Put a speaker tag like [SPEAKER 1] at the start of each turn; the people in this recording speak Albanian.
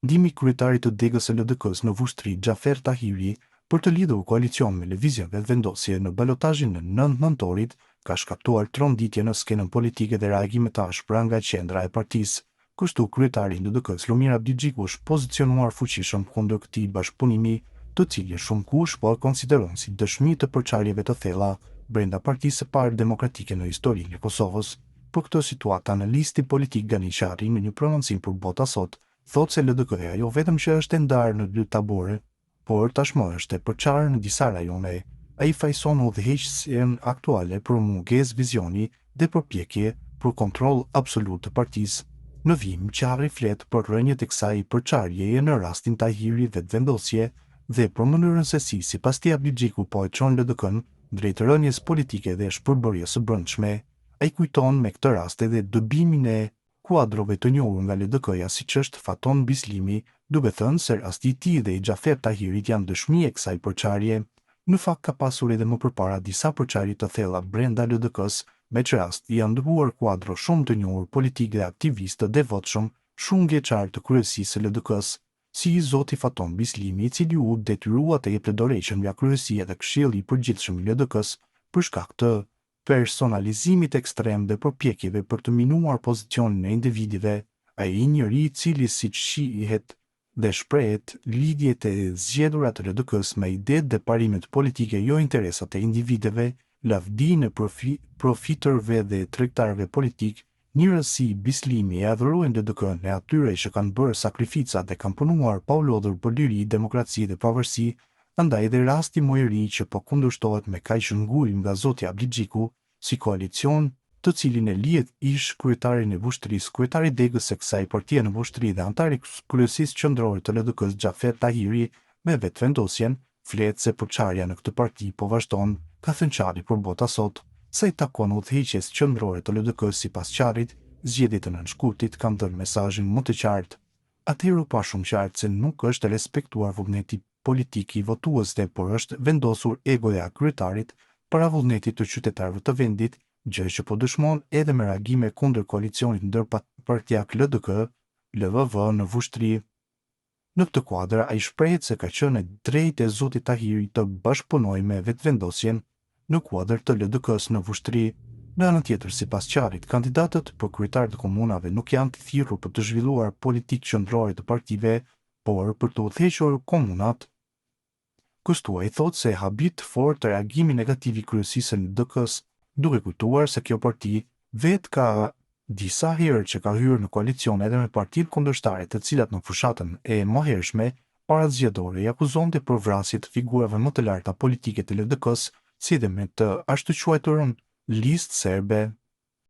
[SPEAKER 1] Vendimi i kryetarit të degës së LDK-së në Vushtrri, Xhafer Tahiri, për të lidhur koalicion me Lëvizjen Vetëvendosje në balotazhin e nëntë nëntorit, ka shkaktuar tronditje në skenën politike dhe reagime të ashpra nga qendra e partisë. Kështu, kryetari i LDK-së, Lumir Abdixhiku është pozicionuar fuqishëm kundër këtij bashkëpunimi, të cilin shumëkush po e konsideron si dëshmi të përçarjeve të thella brenda partisë së parë demokratike në historinë e Kosovës. Për këtë situatë, analisti politik Gani Qarri në një prononcim për Bota Sot, thotë se LDK-ja jo vetëm që është e ndarë në dy tabore, por tashmë është e përçarë në disa rajone. Ai fajëson udhëheqësinë aktuale për mungesë vizioni dhe përpjekje për kontroll absolut të partisë. Në vijim, Qarri flet për rrënjët e kësaj përçarjeje në rastin Tahiri Vetëvendosje dhe për mënyrën se si, sipas tij Abdixhiku po e çon LDK-në drejt rënies politike dhe shpërbërjes së brendshme. Ai kujton me këtë rast edhe dëbimin e kuadrove të njohur nga LDK-ja siç është Faton Bislimi, duke thënë se rasti i tij dhe i Xhafer Tahirit janë dëshmi e kësaj përçarje. Në fakt ka pasur edhe më përpara disa përçarje të thella brenda LDK-së, me ç'rast janë dëbuar kuadro shumë të njohur politikë dhe aktivistë të devotshëm shumëvjeçarë të kryesisë së LDK-së, si zoti Faton Bislimi i cili u detyrua të jepte dorëheqjen nga kryesia dhe Këshilli i Përgjithshëm i LDK-së për shkak të personalizimit ekstrem dhe përpjekjeve për të minuar pozicionin e individëve, ai njeri i cili siç shihet dhe shprehet lidhjet e zgjedhura të LDK-së me idetë dhe parimet politike jo interesat e individëve, lavdinë e profitërve dhe tregtarëve politikë, njerëz si Bislimi e adhurojnë LDK-në e atyre që kanë bërë sakrifica dhe kanë punuar pa u lodhur për liri, demokraci dhe pavarësi, andaj edhe rasti më i ri që po kundërshtohet me kaq ngulm nga zoti Abdixhiku, si koalicion, të cilin e lidh ish kryetarin e Vushtrrisë, kryetar i degës së kësaj partie në Vushtrri dhe anëtar i kryesisë qendrore të LDK-së Xhafer Tahiri me Vetëvendosjen, flet se përçarja në këtë parti po vazhdon, ka thënë Qarri për Bota Sot. Sa i takon udhëheqjes qendrore të LDK-së sipas Qarrit, zgjedhjet e nëntë shkurtit kanë dhënë mesazhin më të qartë. Atëherë u pa shumë qartë se nuk është respektuar vullneti politik i votuesve, por është vendosur egoja e kryetarit para vullnetit të qytetarëve të vendit, gjë që po dëshmon edhe me reagime kundër koalicionit ndërpartiak LDK, LVV në Vushtrri. Në këtë kuadër, ai shprehet se ka qenë e drejtë e zotit Tahiri të bashkëpunojë me Vetëvendosjen në kuadër të LDK-së në Vushtrri. Në anën tjetër, sipas Qarrit, kandidatët për kryetarë të komunave nuk janë të thirrur për të zhvilluar politikë qendrore të partive, por për të udhëhequr komunat. Kështu ai thotë se e habit fort reagimi negativ i kryesisë së LDK-së, duke kujtuar se kjo parti vetë ka disa herë që ka hyrë në koalicion edhe me partitë kundërshtare të cilat në fushatën e mëhershme parazgjedhore i akuzonte për vrasje të figurave më të larta politike të LDK-së si dhe me të ashtuquajturën Listë Serbe.